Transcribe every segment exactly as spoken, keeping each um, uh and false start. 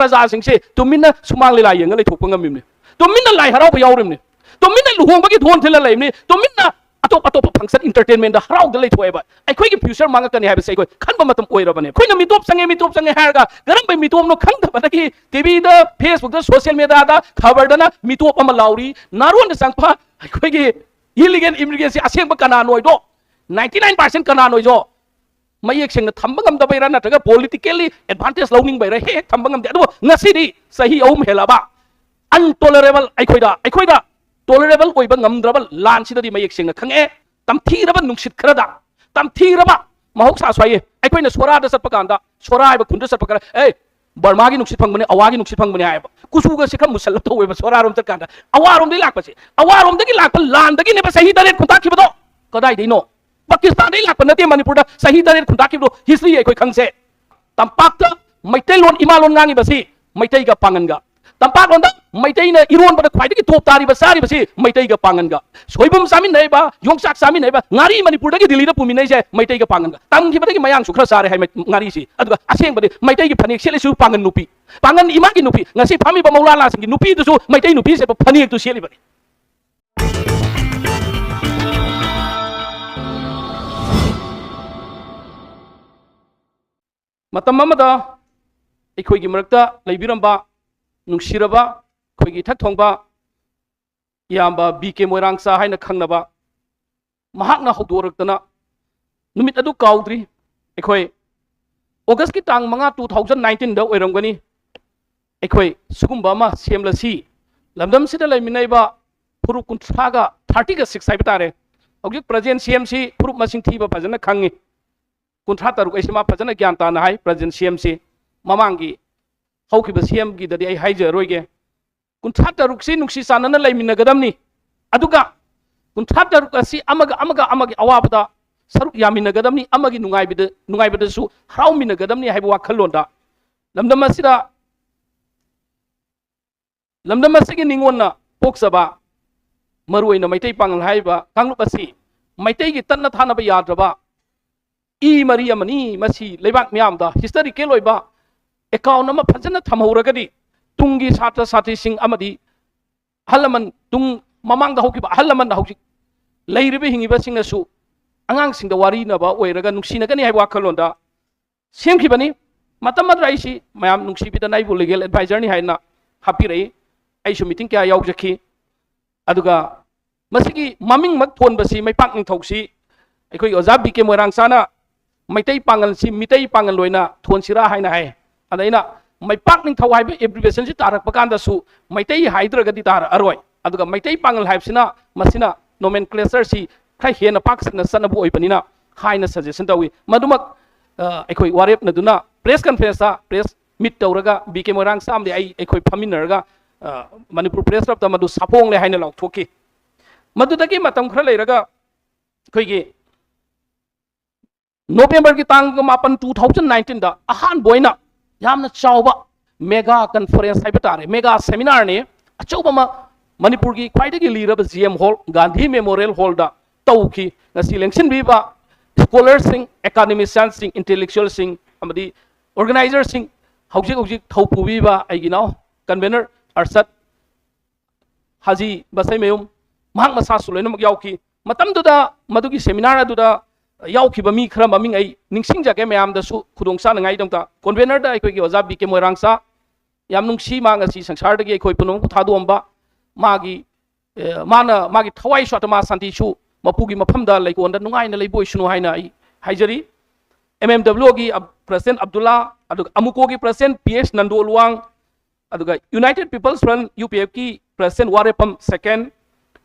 ꯄ꯭ꯔꯖꯥꯁꯤꯡꯁꯦ ꯇꯨꯃꯤꯟꯅ ꯁꯨꯃꯥꯡ ꯂꯤꯂꯥ ꯌꯦꯡꯉ ꯂꯩꯊꯣꯛꯄ ꯉꯝꯃꯤꯕꯅꯤ, ꯇꯨꯃꯤꯟꯅ ꯂꯥꯏ ꯍꯔꯥꯎꯕ ꯌꯥꯎꯔꯤꯕꯅꯤ, ꯇꯨꯃꯤꯟꯅ ꯂꯨꯍꯣꯡꯕꯒꯤ ꯙꯣꯟ ꯊꯤꯜꯂ ꯂꯩꯕꯅꯤ, ꯇꯨꯃꯤꯟꯅ ꯑꯇꯣꯞ ꯑꯇꯣꯞꯄ function entertainment ꯍꯔꯥꯎꯗ ꯂꯩꯊꯣꯛꯑꯦꯕ꯫ ꯑꯩꯈꯣꯏꯒꯤ future ꯃꯥꯡꯉꯛꯀꯅꯤ ꯍꯥꯏꯕꯁꯦ ꯑꯩꯈꯣꯏ ꯈꯟꯕ ꯃꯇꯝ ꯑꯣꯏꯔꯕꯅꯦ꯫ ꯑꯩꯈꯣꯏꯅ ꯃꯤꯇꯣꯞ ꯆꯪꯉꯦ, ꯃꯤꯇꯣꯞ ꯆꯪꯉꯦ ꯍꯥꯏꯔꯒ ꯀꯔꯝꯕ ꯃꯤꯇꯣꯞꯅꯣ ꯈꯪꯗꯕꯗꯒꯤ ꯇꯤꯚꯤꯗ, ꯐꯦꯁꯕꯨꯛꯇ, ꯁꯣꯁꯤꯌꯦꯜ ꯃꯦꯗꯤꯌꯥꯗ ꯈꯕꯔꯗꯅ ꯃꯤꯇꯣꯞ ꯑꯃ ꯂꯥꯎꯔꯤ, ꯅꯥꯔꯣꯟꯗ ꯆꯪꯕ ꯑꯩꯈꯣꯏꯒꯤ illegal immigrantꯁꯤ ꯑꯁꯦꯡꯕ ꯀꯅꯥꯅꯣ ꯍꯥꯏꯗꯣ, ninety nine percent ꯀꯅꯥꯅꯣ ꯍꯥꯏꯗꯣ ꯃꯌꯦꯛ ꯁꯦꯡꯅ ꯊꯝꯕ ꯉꯝꯗꯕꯩꯔꯥ ꯅꯠꯇ꯭ꯔꯒ politically advantage ꯂꯧꯅꯤꯡꯕꯩꯔꯥ ꯍꯦꯛ ꯍꯦꯛ ꯊꯝꯕ ꯉꯝꯗꯦ꯫ ꯑꯗꯨꯕꯨ ꯉꯁꯤꯗꯤ ꯆꯍꯤ ꯑꯍꯨꯝ ꯍꯦꯜꯂꯕ intolerable ꯑꯩꯈꯣꯏꯗ, ꯑꯩꯈꯣꯏꯗ tolerable ꯑꯣꯏꯕ ꯉꯝꯗ꯭ꯔꯕ ꯂꯥꯟꯁꯤꯗꯗꯤ ꯃꯌꯦꯛ ꯁꯦꯡꯅ ꯈꯪꯉꯛꯑꯦ꯫ ꯇꯝꯊꯤꯔꯕ ꯅꯨꯡꯁꯤꯠ ꯈꯔꯗ, ꯇꯝꯊꯤꯔꯕ ꯃꯍꯧꯁꯥꯁꯨ ꯍꯥꯏꯌꯦ, ꯑꯩꯈꯣꯏꯅ ꯁꯣꯔꯥꯗ ꯆꯠꯄ ꯀꯥꯟꯗ, ꯁꯣꯔꯥ ꯍꯥꯏꯕ ꯈꯨꯟꯗ ꯆꯠꯄ ꯀꯥꯟꯗ, "ꯑꯦ, ꯕꯔꯃꯥꯒꯤ ꯅꯨꯡꯁꯤꯠ ꯐꯪꯕꯅꯦ, ꯑꯋꯥꯒꯤ ꯅꯨꯡꯁꯤꯠ ꯐꯪꯕꯅꯦ" ꯍꯥꯏꯌꯦꯕ꯫ ꯀꯨꯆꯨꯒꯁꯦ ꯈꯔ ꯃꯨꯁꯜꯂꯞ ꯇꯧꯋꯦꯕ ꯁꯣꯔꯥꯔꯣꯝ ꯆꯠꯀꯥꯟꯗ꯫ ꯑꯋꯥꯔꯣꯝꯗꯒꯤ ꯂꯥꯛꯄꯁꯦ, ꯑꯋꯥꯔꯣꯝꯗꯒꯤ ꯂꯥꯛꯄ ꯂꯥꯟꯗꯒꯤꯅꯦꯕ ꯆꯍꯤ ꯇꯔꯦꯠ ꯈꯨꯟꯇꯥꯛꯈꯤꯕꯗꯣ꯫ ꯀꯗꯥꯏꯗꯩꯅꯣ? ꯄꯥꯀꯤꯁꯇꯥꯟꯗꯒꯤ ꯂꯥꯛꯄ ꯅꯠꯇꯦ ꯃꯅꯤꯄꯨꯔꯗ ꯆꯍꯤ ꯇꯔꯦꯠ ꯈꯨꯟꯇꯥꯛꯈꯤꯕꯗꯣ꯫ History ꯑꯩꯈꯣꯏ ꯈꯪꯁꯦ꯫ ꯇꯝꯄꯥꯛꯇ ꯃꯩꯇꯩꯂꯣꯟ, ꯏꯃꯥꯂꯣꯟ ꯉꯥꯡꯉꯤꯕꯁꯤ ꯃꯩꯇꯩꯒ ꯄꯥꯉꯟꯒ꯫ ꯇꯝꯄꯥꯛꯂꯣꯟꯗ ꯃꯩꯇꯩꯅ ꯏꯔꯣꯟꯕꯗ ꯈ꯭ꯋꯥꯏꯗꯒꯤ ꯇꯣꯞ ꯇꯥꯔꯤꯕ ꯆꯥꯔꯤꯕꯁꯤ ꯃꯩꯇꯩꯒ ꯄꯥꯉꯟꯒ꯫ ꯁꯣꯏꯕꯨꯝ ꯆꯥꯃꯤꯟꯅꯩꯕ, ꯌꯣꯡꯆꯥꯛ ꯆꯥꯃꯤꯟꯅꯩꯕ, ꯉꯥꯔꯤ ꯃꯅꯤꯄꯨꯔꯗꯒꯤ ꯗꯤꯜꯂꯤꯗ ꯄꯨꯃꯤꯟꯅꯩꯁꯦ ꯃꯩꯇꯩꯒ ꯄꯥꯉꯟꯒ꯫ ꯇꯝꯈꯤꯕꯗꯒꯤ ꯃꯌꯥꯡꯁꯨ ꯈꯔ ꯆꯥꯔꯦ ꯍꯥꯏ ꯃꯩ-, ꯉꯥꯔꯤꯁꯤ꯫ ꯑꯗꯨꯒ ꯑꯁꯦꯡꯕꯗꯤ ꯃꯩꯇꯩꯒꯤ ꯐꯅꯦꯛ ꯁꯦꯠꯂꯤꯁꯨ ꯄꯥꯉꯟ ꯅꯨꯄꯤ꯫ ꯄꯥꯉꯟ ꯏꯃꯥꯒꯤ ꯅꯨꯄꯤ, ꯉꯁꯤ ꯐꯝꯃꯤꯕ ꯃꯧꯂꯥ ꯂꯥꯁꯤꯡꯒꯤ ꯅꯨꯄꯤꯗꯨꯁꯨ ꯃꯩꯇꯩ ꯅꯨꯄꯤ ꯁꯦꯠꯄ ꯐꯅꯦꯛꯇꯨ ꯁꯦꯠꯂꯤꯕꯅꯤ꯫ ꯃꯇꯝ ꯑꯃꯗ ꯑꯩꯈꯣꯏꯒꯤ ꯃꯔꯛꯇ ꯂꯩꯕꯤꯔꯝꯕ ꯅꯨꯡꯁꯤꯔꯕ ꯑꯩꯈꯣꯏꯒꯤ ꯏꯊꯛ ꯊꯣꯡꯕ ꯏꯌꯥꯝꯕ ꯕꯤ ꯀꯦ ꯃꯣꯏꯔꯥꯡꯆꯥ ꯍꯥꯏꯅ ꯈꯪꯅꯕ, ꯃꯍꯥꯛꯅ ꯍꯧꯗꯣꯔꯛꯇꯅ ꯅꯨꯃꯤꯠ ꯑꯗꯨ ꯀꯥꯎꯗ꯭ꯔꯤ꯫ ꯑꯩꯈꯣꯏ Augustꯀꯤ ꯇꯥꯡ ꯃꯉꯥ, two thousand nineteenꯗ ꯑꯣꯏꯔꯝꯒꯅꯤ, ꯑꯩꯈꯣꯏ ꯁꯤꯒꯨꯝꯕ ꯑꯃ ꯁꯦꯝꯂꯁꯤ꯫ ꯂꯝꯗꯝꯁꯤꯗ ꯂꯩꯃꯤꯟꯅꯔꯤꯕ ꯐꯨꯔꯨꯞ ꯀꯨꯟꯊ꯭ꯔꯥꯒ, thirty-six ꯍꯥꯏꯕ ꯇꯥꯔꯦ꯫ ꯍꯧꯖꯤꯛ present CMꯁꯤ ꯐꯨꯔꯨꯞ ꯃꯁꯤꯡ ꯊꯤꯕ ꯐꯖꯅ ꯈꯪꯉꯤ꯫ ꯀꯨꯟꯊ꯭ꯔꯥ ꯇꯔꯨꯛ ꯑꯩꯁꯤ ꯃꯥ ꯐꯖꯅ ꯒ꯭ꯌꯥꯟ ꯇꯥꯅ ꯍꯥꯏ꯫ Present CMꯁꯤ ꯃꯃꯥꯡꯒꯤ ꯍꯧꯈꯤꯕ CMꯒꯤꯗꯗꯤ ꯑꯩ ꯍꯥꯏꯖꯔꯔꯣꯏꯒꯦ꯫ ꯀꯨꯟꯊ꯭ꯔꯥ ꯇꯔꯨꯛꯁꯤ ꯅꯨꯡꯁꯤ ꯆꯥꯟꯅꯅ ꯂꯩꯃꯤꯟꯅꯒꯗꯕꯅꯤ꯫ ꯑꯗꯨꯒ ꯀꯨꯟꯊ꯭ꯔꯥ ꯇꯔꯨꯛ ꯑꯁꯤ ꯑꯃꯒ ꯑꯃꯒ ꯑꯃꯒꯤ ꯑꯋꯥꯕꯗ ꯁꯔꯨꯛ ꯌꯥꯃꯤꯟꯅꯒꯗꯕꯅꯤ, ꯑꯃꯒꯤ ꯅꯨꯡꯉꯥꯏꯕꯗ, ꯅꯨꯡꯉꯥꯏꯕꯗꯁꯨ ꯍꯔꯥꯎꯃꯤꯟꯅꯒꯗꯕꯅꯤ ꯍꯥꯏꯕ ꯋꯥꯈꯜꯂꯣꯟꯗ ꯂꯝꯗꯝ ꯑꯁꯤꯗ, ꯂꯝꯗꯝ ꯑꯁꯤꯒꯤ ꯅꯤꯉꯣꯟꯅ ꯄꯣꯛꯆꯕ, ꯃꯔꯨꯑꯣꯏꯅ ꯃꯩꯇꯩ ꯄꯥꯉꯜ ꯍꯥꯏꯔꯤꯕ ꯀꯥꯡꯂꯨꯞ ꯑꯁꯤ ꯃꯩꯇꯩꯒꯤ ꯇꯠꯅ ꯊꯥꯅꯕ ꯌꯥꯗ꯭ꯔꯕ ꯏ ꯃꯔꯤ ꯑꯃꯅꯤ꯫ ꯃꯁꯤ ꯂꯩꯕꯥꯛ ꯃꯤꯌꯥꯝꯗ historical ꯑꯣꯏꯕ ꯑꯦꯀꯥꯎꯟ ꯑꯃ ꯐꯖꯅ ꯊꯝꯍꯧꯔꯒꯗꯤ ꯇꯨꯡꯒꯤ ꯁꯥꯇ꯭ꯔ ꯁꯥꯇ꯭ꯔꯤꯁꯤꯡ ꯑꯃꯗꯤ ꯑꯍꯜ ꯂꯃꯟ, ꯇꯨꯡ ꯃꯃꯥꯡꯗ ꯍꯧꯈꯤꯕ ꯑꯍꯜ ꯂꯃꯟ ꯍꯧꯖꯤꯛ ꯂꯩꯔꯤꯕ ꯍꯤꯡꯉꯤꯕꯁꯤꯡꯅꯁꯨ ꯑꯉꯥꯡꯁꯤꯡꯗ ꯋꯥꯔꯤꯅꯕ ꯑꯣꯏꯔꯒ ꯅꯨꯡꯁꯤꯅꯒꯅꯤ ꯍꯥꯏꯕ ꯋꯥꯈꯜꯂꯣꯟꯗ ꯁꯦꯝꯈꯤꯕꯅꯤ꯫ ꯃꯇꯝ ꯑꯃꯗ ꯑꯩꯁꯤ ꯃꯌꯥꯝ ꯅꯨꯡꯁꯤꯕꯤꯗꯅ ꯑꯩꯕꯨ ꯂꯤꯒꯦꯜ ꯑꯦꯗꯚꯥꯏꯖꯔꯅꯤ ꯍꯥꯏꯅ ꯍꯥꯞꯄꯤꯔꯛꯏ꯫ ꯑꯩꯁꯨ ꯃꯤꯇꯤꯡ ꯀꯌꯥ ꯌꯥꯎꯖꯈꯤ꯫ ꯑꯗꯨꯒ ꯃꯁꯤꯒꯤ ꯃꯃꯤꯡꯃꯛ ꯊꯣꯟꯕꯁꯤ, ꯃꯩꯄꯥꯛ ꯅꯤꯡꯊꯧꯁꯤ ꯑꯩꯈꯣꯏꯒꯤ ꯑꯣꯖꯥ ꯕꯤ ꯀꯦ ꯃꯣꯏꯔꯥꯡꯆꯥꯅ ꯃꯩꯇꯩ ꯄꯥꯉꯜꯁꯤ ꯃꯤꯇꯩ ꯄꯥꯉꯜ ꯑꯣꯏꯅ ꯊꯣꯟꯁꯤꯔꯥ ꯍꯥꯏꯅ ꯍꯥꯏ꯫ ꯑꯗ ꯑꯩꯅ ꯃꯩꯄꯥꯛ ꯅꯤꯡꯊꯧ ꯍꯥꯏꯕ ꯑꯦꯕ꯭ꯔꯤꯕꯦꯁꯟꯁꯤ ꯇꯥꯔꯛꯄ ꯀꯥꯟꯗꯁꯨ ꯃꯩꯇꯩ ꯍꯥꯏꯗ꯭ꯔꯒꯗꯤ ꯇꯥꯔꯛꯑꯔꯣꯏ꯫ ꯑꯗꯨꯒ ꯃꯩꯇꯩ ꯄꯥꯉꯜ ꯍꯥꯏꯕꯁꯤꯅ ꯃꯁꯤꯅ ꯅꯣꯃꯦꯟꯀ꯭ꯂꯦꯆꯔꯁꯤ ꯈꯔ ꯍꯦꯟꯅ ꯄꯥꯛ ꯁꯟꯅ ꯆꯠꯅꯕ ꯑꯣꯏꯕꯅꯤꯅ ꯍꯥꯏꯅ ꯁꯖꯦꯁꯟ ꯇꯧꯏ꯫ ꯃꯗꯨꯃꯛ ꯑ, ꯑꯩꯈꯣꯏ ꯋꯥꯔꯦꯞꯅꯗꯨꯅ ꯄ꯭ꯔꯦꯁ ꯀꯟꯐꯔꯦꯟꯁꯇ ꯄ꯭ꯔꯦꯁ ꯃꯤꯠ ꯇꯧꯔꯒ ꯕꯤ ꯀꯦ ꯃꯣꯏꯔꯥꯡꯆꯥ ꯑꯃꯗꯤ ꯑꯩ, ꯑꯩꯈꯣꯏ ꯐꯝꯃꯤꯟꯅꯔꯒ, ꯑ, ꯃꯅꯤꯄꯨꯔ ꯄ꯭ꯔꯦꯁ ꯀ꯭ꯂꯕꯇ ꯃꯗꯨ ꯁꯥꯐꯣꯡꯂꯦ ꯍꯥꯏꯅ ꯂꯥꯎꯊꯣꯛꯈꯤ꯫ ꯃꯗꯨꯗꯒꯤ ꯃꯇꯝ ꯈꯔ ꯂꯩꯔꯒ ꯑꯩꯈꯣꯏꯒꯤ ꯅꯣꯕꯦꯝꯕꯔꯒꯤ ꯇꯥꯡ ꯃꯥꯄꯟ, two thousand nineteenꯗ ꯑꯍꯥꯟꯕ ꯑꯣꯏꯅ ꯌꯥꯝꯅ ꯆꯥꯎꯕ ꯃꯦꯒꯥ ꯀꯟꯐꯔꯦꯟꯁ ꯍꯥꯏꯕ ꯇꯥꯔꯦ, ꯃꯦꯒꯥ ꯁꯦꯃꯤꯅꯥꯔꯅꯤ, ꯑꯆꯧꯕ ꯑꯃ ꯃꯅꯤꯄꯨꯔꯒꯤ ꯈ꯭ꯋꯥꯏꯗꯒꯤ ꯂꯤꯔꯕ G M hall, Gandhi memorial ꯍꯣꯜꯗ ꯇꯧꯈꯤ꯫ ꯉꯁꯤ ꯂꯦꯡꯁꯤꯟꯕꯤꯕ ꯁ꯭ꯀꯣꯂꯔꯁꯤꯡ, ꯑꯦꯀꯥꯗꯦꯃꯤꯁꯤꯌꯥꯟꯁꯤꯡ, ꯏꯟꯇꯦꯂꯦꯛꯆꯨꯋꯦꯜꯁꯤꯡ ꯑꯃꯗꯤ ꯑꯣꯔꯒꯅꯥꯏꯖꯔꯁꯤꯡ, ꯍꯧꯖꯤꯛ ꯍꯧꯖꯤꯛ ꯊꯧ ꯄꯨꯕꯤꯕ ꯑꯩꯒꯤ ꯏꯅꯥꯎ ꯀꯟꯚꯦꯅꯔ ꯑꯔꯁꯠ ꯍꯥꯖꯤ ꯕꯁꯩꯃꯌꯨꯝ, ꯃꯍꯥꯛ ꯃꯁꯥꯁꯨ ꯂꯣꯏꯅꯃꯛ ꯌꯥꯎꯈꯤ꯫ ꯃꯇꯝꯗꯨꯗ ꯃꯗꯨꯒꯤ ꯁꯦꯃꯤꯅꯥꯔ ꯑꯗꯨꯗ ꯌꯥꯎꯈꯤꯕ ꯃꯤ ꯈꯔ ꯃꯃꯤꯡ ꯑꯩ ꯅꯤꯡꯁꯤꯡꯖꯒꯦ ꯃꯌꯥꯝꯗꯁꯨ ꯈꯨꯗꯣꯡ ꯆꯥꯅꯉꯥꯏꯒꯤꯗꯃꯛꯇ꯫ ꯀꯣꯟꯚꯦꯅꯔꯗ ꯑꯩꯈꯣꯏꯒꯤ ꯑꯣꯖꯥ ꯕꯤ ꯀꯦ ꯃꯣꯏꯔꯥꯡꯆꯥ, ꯌꯥꯝ ꯅꯨꯡꯁꯤ, ꯃꯥ ꯉꯁꯤ ꯁꯪꯁꯥꯔꯗꯒꯤ ꯑꯩꯈꯣꯏ ꯄꯨꯝꯅꯃꯛꯄꯨ ꯊꯥꯗꯣꯛꯑꯝꯕ꯫ ꯃꯥꯒꯤ, ꯑꯦ, ꯃꯥꯅ ꯃꯥꯒꯤ ꯊꯋꯥꯏꯁꯨ, ꯑꯥꯇꯃꯥ ꯁꯥꯟꯇꯤꯁꯨ ꯃꯄꯨꯒꯤ ꯃꯐꯝꯗ ꯂꯩꯀꯣꯟꯗ ꯅꯨꯡꯉꯥꯏꯅ ꯂꯩꯕ ꯑꯣꯏꯁꯅꯨ ꯍꯥꯏꯅ ꯑꯩ ꯍꯥꯏꯖꯔꯤ꯫ ꯑꯦꯝ ꯑꯦꯝ ꯗꯕ꯭ꯂꯤꯎ ꯑꯣꯒꯤ ꯑꯞ-, ꯄ꯭ꯔꯁꯤꯗꯦꯟꯠ ꯑꯕꯗꯨꯜꯂꯥ, ꯑꯗꯨꯒ ꯑꯃꯨꯀꯣꯒꯤ ꯄ꯭ꯔꯁꯤꯗꯦꯟꯠ ꯄꯤ ꯑꯦꯁ ꯅꯟꯗꯣꯂꯨꯋꯥꯡ, ꯑꯗꯨꯒ United People's Front, ꯌꯨ ꯄꯤ ꯑꯦꯐꯀꯤ ꯄ꯭ꯔꯁꯤꯗꯦꯟꯠ ꯋꯥꯔꯦꯞꯐꯝ ꯁꯦꯀꯦꯟ,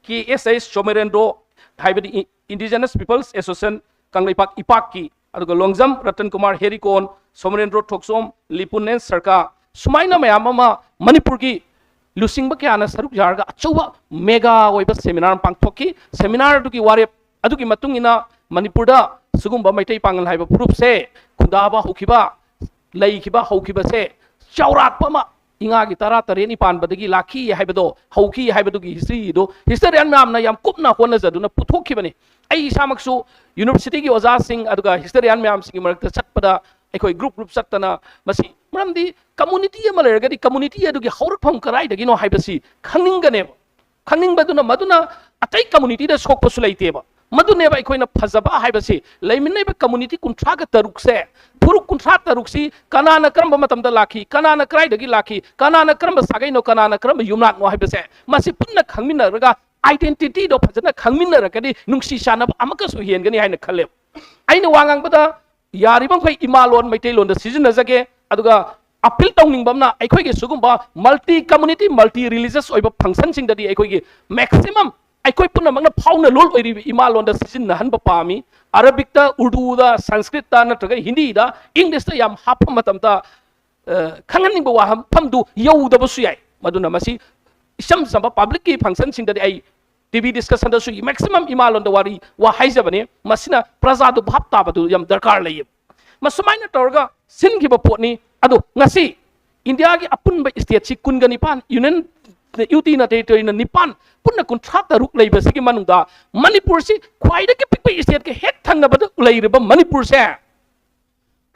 ꯀꯦ ꯑꯦꯁ ꯑꯩꯆ ꯁꯣꯃꯔꯦꯟꯗ꯭ꯔꯣ, ꯍꯥꯏꯕꯗꯤ E-, Indigenous People's Association Kangleipak ꯏꯄꯥꯛꯀꯤ, ꯑꯗꯨꯒ ꯂꯣꯡꯖꯝ ꯔꯇꯟ ꯀꯨꯃꯥꯔ ꯍꯦꯔꯤꯀꯣꯟ, ꯁꯣꯃꯔꯦꯟꯗ꯭ꯔꯣ ꯊꯣꯛꯆꯣꯝ, ꯂꯤꯄꯨꯅꯦꯟ ꯁꯔꯀꯥꯔ, ꯁꯨꯃꯥꯏꯅ ꯃꯌꯥꯝ ꯑꯃ ꯃꯅꯤꯄꯨꯔꯒꯤ ꯂꯨꯆꯤꯡꯕ ꯀꯌꯥꯅ ꯁꯔꯨꯛ ꯌꯥꯔꯒ ꯑꯆꯧꯕ ꯃꯦꯒꯥ ꯑꯣꯏꯕ ꯁꯦꯃꯤꯅꯥꯔ ꯑꯃ ꯄꯥꯡꯊꯣꯛꯈꯤ꯫ ꯁꯦꯃꯤꯅꯥꯔ ꯑꯗꯨꯒꯤ ꯋꯥꯔꯦꯞ ꯑꯗꯨꯒꯤ ꯃꯇꯨꯡ ꯏꯟꯅ ꯃꯅꯤꯄꯨꯔꯗ ꯁꯤꯒꯨꯝꯕ ꯃꯩꯇꯩ ꯄꯥꯉꯜ ꯍꯥꯏꯕ ꯐꯨꯔꯨꯞꯁꯦ ꯈꯨꯟꯗꯥꯕ ꯍꯧꯈꯤꯕ, ꯂꯩꯈꯤꯕ ꯍꯧꯈꯤꯕꯁꯦ ꯆꯥꯎꯔꯥꯛꯄ ꯑꯃ ꯏꯉꯥꯒꯤ ꯇꯔꯥ ꯇꯔꯦꯠ ꯅꯤꯄꯥꯟꯕꯗꯒꯤ ꯂꯥꯛꯈꯤ ꯍꯥꯏꯕꯗꯣ, ꯍꯧꯈꯤ ꯍꯥꯏꯕꯗꯨꯒꯤ ꯍꯤꯁꯇ꯭ꯔꯤꯗꯣ ꯍꯤꯁꯇꯣꯔꯤꯌꯥꯟ ꯃꯌꯥꯝꯅ ꯌꯥꯝ ꯀꯨꯞꯅ ꯍꯣꯠꯅꯖꯗꯨꯅ ꯄꯨꯊꯣꯛꯈꯤꯕꯅꯤ꯫ ꯑꯩ ꯏꯁꯥꯃꯛꯁꯨ ꯌꯨꯅꯤꯚꯔꯁꯤꯇꯤꯒꯤ ꯑꯣꯖꯥꯁꯤꯡ ꯑꯗꯨꯒ ꯍꯤꯁꯇꯣꯔꯤꯌꯥꯟ ꯃꯌꯥꯝꯁꯤꯡꯒꯤ ꯃꯔꯛꯇ ꯆꯠꯄꯗ ꯑꯩꯈꯣꯏ ꯒ꯭ꯔꯨꯞ ꯒ꯭ꯔꯨꯞ ꯆꯠꯇꯅ ꯃꯁꯤ ꯃꯔꯝꯗꯤ community ꯑꯃ ꯂꯩꯔꯒꯗꯤ community ꯑꯗꯨꯒꯤ ꯍꯧꯔꯛꯐꯝ ꯀꯗꯥꯏꯗꯒꯤꯅꯣ ꯍꯥꯏꯕꯁꯤ ꯈꯪꯅꯤꯡꯒꯅꯦꯕ꯫ ꯈꯪꯅꯤꯡꯕꯗꯨꯅ ꯃꯗꯨꯅ ꯑꯇꯩ communityꯗ ꯁꯣꯛꯄꯁꯨ ꯂꯩꯇꯦꯕ꯫ ꯃꯗꯨꯅꯦꯕ ꯑꯩꯈꯣꯏꯅ ꯐꯖꯕ ꯍꯥꯏꯕꯁꯤ꯫ ꯂꯩꯃꯤꯟꯅꯔꯤꯕ community ꯀꯨꯟꯊ꯭ꯔꯥꯒ ꯇꯔꯨꯛꯁꯦ, ꯐꯨꯔꯨꯞ ꯀꯨꯟꯊ꯭ꯔꯥ ꯇꯔꯨꯛꯁꯤ ꯀꯅꯥꯅ ꯀꯔꯝꯕ ꯃꯇꯝꯗ ꯂꯥꯛꯈꯤ, ꯀꯅꯥꯅ ꯀꯗꯥꯏꯗꯒꯤ ꯂꯥꯛꯈꯤ, ꯀꯅꯥꯅ ꯀꯔꯝꯕ ꯁꯥꯒꯩꯅꯣ, ꯀꯅꯥꯅ ꯀꯔꯝꯕ ꯌꯨꯝꯅꯥꯛꯅꯣ ꯍꯥꯏꯕꯁꯦ ꯃꯁꯤ ꯄꯨꯟꯅ ꯈꯪꯃꯤꯟꯅꯔꯒ identityꯗꯣ ꯐꯖꯅ ꯈꯪꯃꯤꯟꯅꯔꯒꯗꯤ ꯅꯨꯡꯁꯤ ꯆꯥꯟꯅꯕ ꯑꯃꯨꯛꯀꯁꯨ ꯍꯦꯟꯒꯅꯤ ꯍꯥꯏꯅ ꯈꯜꯂꯦꯕ꯫ ꯑꯩꯅ ꯋꯥ ꯉꯥꯡꯕꯗ ꯌꯥꯔꯤꯕ ꯃꯈꯩ ꯏꯃꯥ ꯂꯣꯟ ꯃꯩꯇꯩꯂꯣꯟꯗ ꯁꯤꯖꯤꯟꯅꯖꯒꯦ, ꯑꯗꯨꯒ appeal ꯇꯧꯅꯤꯡꯕ ꯑꯃꯅ ꯑꯩꯈꯣꯏꯒꯤ ꯁꯤꯒꯨꯝꯕ multi community, multi religious ꯑꯣꯏꯕ functionꯁꯤꯡꯗꯗꯤ ꯑꯩꯈꯣꯏꯒꯤ maximum ꯑꯩꯈꯣꯏ ꯄꯨꯝꯅꯃꯛꯅ ꯐꯥꯎꯅ ꯂꯣꯟ ꯑꯣꯏꯔꯤꯕ ꯏꯃꯥ ꯂꯣꯟꯗ ꯁꯤꯖꯤꯟꯅꯍꯟꯕ ꯄꯥꯝꯃꯤ꯫ Arabicꯇ, Urduꯗ, Sanskritꯇ ꯅꯠꯇ꯭ꯔꯒ Hindiꯗ, Englishꯇ ꯌꯥꯝ ꯍꯥꯞꯄ ꯃꯇꯝꯗ, ꯑ, ꯈꯪꯍꯟꯅꯤꯡꯕ ꯋꯥꯐꯝꯗꯨ ꯌꯧꯗꯕꯁꯨ ꯌꯥꯏ꯫ ꯃꯗꯨꯅ ꯃꯁꯤ ꯏꯆꯝ ꯆꯝꯕ publicꯀꯤ functionꯁꯤꯡꯗꯗꯤ ꯑꯩ TV discussionꯗꯁꯨ maximum ꯏꯃꯥ ꯂꯣꯟꯗ ꯋꯥꯔꯤ ꯋꯥ ꯍꯥꯏꯖꯕꯅꯤ꯫ ꯃꯁꯤꯅ ꯄ꯭ꯔꯖꯥꯗꯨ ꯚꯥꯞ ꯇꯥꯕꯗꯨ ꯌꯥꯝ ꯗꯔꯀꯥꯔ ꯂꯩꯌꯦꯕ꯫ ꯃꯁꯨꯃꯥꯏꯅ ꯇꯧꯔꯒ ꯁꯤꯟꯈꯤꯕ ꯄꯣꯠꯅꯤ꯫ ꯑꯗꯣ ꯉꯁꯤ ꯏꯟꯗꯤꯌꯥꯒꯤ ꯑꯄꯨꯟꯕ stateꯁꯤ ꯀꯨꯟꯒ ꯅꯤꯄꯥꯟ, Union, UTꯅ territoryꯅ ꯅꯤꯄꯥꯟ, ꯄꯨꯟꯅ ꯀꯨꯟꯊ꯭ꯔꯥ ꯇꯔꯨꯛ ꯂꯩꯕꯁꯤꯒꯤ ꯃꯅꯨꯡꯗ ꯃꯅꯤꯄꯨꯔꯁꯤ ꯈ꯭ꯋꯥꯏꯗꯒꯤ ꯄꯤꯛꯄ stateꯀ ꯍꯦꯛ ꯊꯪꯅꯕꯗ ꯂꯩꯔꯤꯕ ꯃꯅꯤꯄꯨꯔꯁꯦ,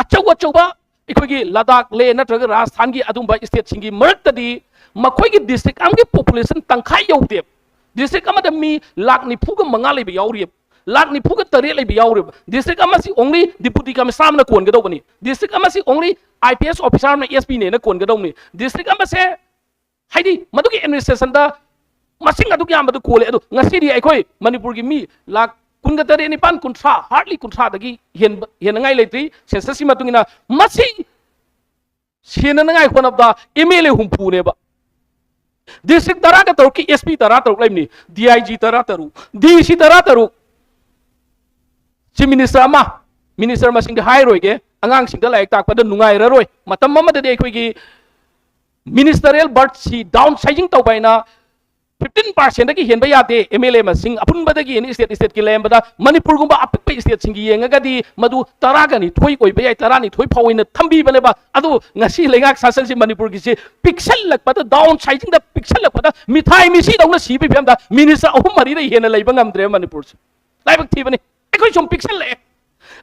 ꯑꯆꯧ ꯑꯆꯧꯕ ꯑꯩꯈꯣꯏꯒꯤ ꯂꯗꯥꯈ, ꯂꯦꯍ ꯅꯠꯇ꯭ꯔꯒ ꯔꯥꯖꯁꯊꯥꯟꯒꯤ ꯑꯗꯨꯝꯕ stateꯁꯤꯡꯒꯤ ꯃꯔꯛꯇꯗꯤ ꯃꯈꯣꯏꯒꯤ district ꯑꯃꯒꯤ population ꯇꯪꯈꯥꯏ ꯌꯧꯗꯦꯕ꯫ District ꯑꯃꯗ ꯃꯤ ꯂꯥꯈ ꯅꯤꯐꯨꯒ ꯃꯉꯥ ꯂꯩꯕ ꯌꯥꯎꯔꯤꯕ, ꯂꯥꯈ ꯅꯤꯐꯨꯒ ꯇꯔꯦꯠ ꯂꯩꯕ ꯌꯥꯎꯔꯤꯕ꯫ District ꯑꯃꯁꯤ only deputy commissioner ꯑꯃꯅ ꯀꯣꯟꯒꯗꯧꯕꯅꯤ꯫ District ꯑꯃꯁꯤ only IPS officer ꯑꯃꯅ SPꯅꯦꯅ ꯀꯣꯟꯒꯗꯧꯕꯅꯤ꯫ District ꯑꯃꯁꯦ, ꯍꯥꯏꯗꯤ, ꯃꯗꯨꯒꯤ administrationꯗ ꯃꯁꯤꯡ ꯑꯗꯨꯛ ꯌꯥꯝꯕꯗꯨ ꯀꯣꯜꯂꯦ꯫ ꯑꯗꯨ ꯉꯁꯤꯗꯤ ꯑꯩꯈꯣꯏ ꯃꯅꯤꯄꯨꯔꯒꯤ ꯃꯤ ꯂꯥꯈ ꯀꯨꯟꯒ ꯇꯔꯦꯠ, ꯅꯤꯄꯥꯟ, ꯀꯨꯟꯊ꯭ꯔꯥ, hardly ꯀꯨꯟꯊ꯭ꯔꯥꯗꯒꯤ ꯍꯦꯟꯕ, ꯍꯦꯟꯅꯉꯥꯏ ꯂꯩꯇ꯭ꯔꯤ censusꯀꯤ ꯃꯇꯨꯡ ꯏꯟꯅ꯫ ꯃꯁꯤ ꯁꯦꯟꯅꯅꯉꯥꯏ ꯍꯣꯠꯅꯕꯗ MLA ꯍꯨꯝꯐꯨꯅꯦꯕ꯫ District ꯇꯔꯥꯒ ꯇꯔꯨꯛꯀꯤ SP ꯇꯔꯥ ꯇꯔꯨꯛ ꯂꯩꯕꯅꯤ, DIG ꯇꯔꯥ ꯇꯔꯨꯛ, DC ꯇꯔꯥ ꯇꯔꯨꯛ꯫ Chief Minister ꯑꯃ, minister ꯃꯁꯤꯡꯗꯤ ꯍꯥꯏꯔꯣꯏꯒꯦ, ꯑꯉꯥꯡꯁꯤꯡꯗ ꯂꯥꯏꯔꯤꯛ ꯇꯥꯛꯄꯗ ꯅꯨꯡꯉꯥꯏꯔꯔꯣꯏ꯫ ꯃꯇꯝ ꯑꯃꯗꯗꯤ ꯑꯩꯈꯣꯏꯒꯤ ministerial berthꯁꯤ downsizing ꯇꯧꯕ ꯍꯥꯏꯅ fifteen percentꯗꯒꯤ ꯍꯦꯟꯕ ꯌꯥꯗꯦ MLA ꯃꯁꯤꯡ ꯑꯄꯨꯟꯕꯗꯒꯤ, any state, stateꯀꯤ ꯂꯩꯔꯝꯕꯗ꯫ ꯃꯅꯤꯄꯨꯔꯒꯨꯝꯕ ꯑꯄꯤꯛꯄ stateꯁꯤꯡꯒꯤ ꯌꯦꯡꯉꯒꯗꯤ ꯃꯗꯨ ꯇꯔꯥꯒ ꯅꯤꯊꯣꯏ ꯑꯣꯏꯕ ꯌꯥꯏ, ꯇꯔꯥꯅꯤꯊꯣꯏ ꯐꯥꯎ ꯑꯣꯏꯅ ꯊꯝꯕꯤꯕꯅꯦꯕ꯫ ꯑꯗꯨ ꯉꯁꯤ ꯂꯩꯉꯥꯛ ꯁꯥꯁꯟꯁꯤ ꯃꯅꯤꯄꯨꯔꯒꯤꯁꯤ ꯄꯤꯛꯁꯜꯂꯛꯄꯗ, downsizingꯗ ꯄꯤꯛꯁꯜꯂꯛꯄꯗ, ꯃꯤꯊꯥꯏ ꯃꯤꯁꯤꯗꯧꯅ ꯁꯤꯕꯒꯤ ꯐꯤꯕꯝꯗ minister ꯑꯍꯨꯝ ꯃꯔꯤꯗꯩ ꯍꯦꯟꯅ ꯂꯩꯕ ꯉꯝꯗ꯭ꯔꯦ ꯃꯅꯤꯄꯨꯔꯁꯦ꯫ ꯂꯥꯏꯕꯛ ꯊꯤꯕꯅꯤ꯫ ꯑꯩꯈꯣꯏ ꯁꯨꯝ ꯄꯤꯛꯁꯜꯂꯛꯑꯦ꯫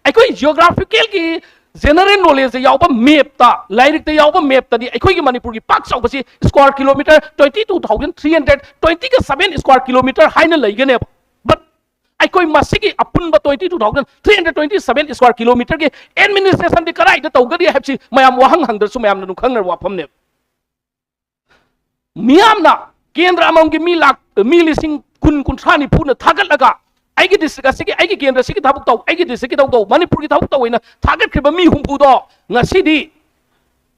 ꯑꯩꯈꯣꯏ geographicalꯒꯤ ꯖꯦꯅꯔꯦꯜ ꯅꯣꯂꯦꯖꯇ ꯌꯥꯎꯕ ꯃꯦꯞꯇ, ꯂꯥꯏꯔꯤꯛꯇ ꯌꯥꯎꯕ ꯃꯦꯞꯇꯗꯤ ꯑꯩꯈꯣꯏꯒꯤ ꯃꯅꯤꯄꯨꯔꯒꯤ ꯄꯥꯛ ꯆꯥꯎꯕꯁꯤ square kilometre twenty two thousand three hundred twenty seven square kilometer ꯍꯥꯏꯅ ꯂꯩꯒꯅꯦꯕ꯫ But ꯑꯩꯈꯣꯏ ꯃꯁꯤꯒꯤ ꯑꯄꯨꯟꯕ twenty two thousand three hundred twenty seven square kilometerꯒꯤ administrationꯗꯤ ꯀꯗꯥꯏꯗ ꯇꯧꯒꯅꯤ ꯍꯥꯏꯕꯁꯤ ꯃꯌꯥꯝ ꯋꯥꯍꯪ ꯍꯪꯗ꯭ꯔꯁꯨ ꯃꯌꯥꯝꯅ ꯑꯗꯨꯝ ꯈꯪꯅꯔꯕ ꯋꯥꯐꯝꯅꯦꯕ꯫ ꯃꯤꯌꯥꯝꯅ ꯀꯦꯟꯗ꯭ꯔ ꯑꯃꯃꯝꯒꯤ ꯃꯤ ꯂꯥꯛ, ꯃꯤ ꯂꯤꯁꯤꯡ ꯀꯨꯟ, ꯀꯨꯟꯊ꯭ꯔꯥ, ꯅꯤꯐꯨꯅ ꯊꯥꯒꯠꯂꯒ ꯑꯩꯒꯤ ꯗꯤꯁꯇ꯭ꯔꯤꯛ ꯑꯁꯤꯒꯤ, ꯑꯩꯒꯤ ꯀꯦꯟꯗ꯭ꯔ ꯑꯁꯤꯒꯤ ꯊꯕꯛ ꯇꯧ, ꯑꯩꯒꯤ ꯗꯤꯁꯇ꯭ꯔꯤꯛꯀꯤ ꯊꯕꯛ ꯇꯧ, ꯃꯅꯤꯄꯨꯔꯒꯤ ꯊꯕꯛ ꯇꯧ ꯍꯥꯏꯅ ꯊꯥꯒꯠꯈ꯭ꯔꯤꯕ ꯃꯤ ꯍꯨꯝꯐꯨꯗꯣ ꯉꯁꯤꯗꯤ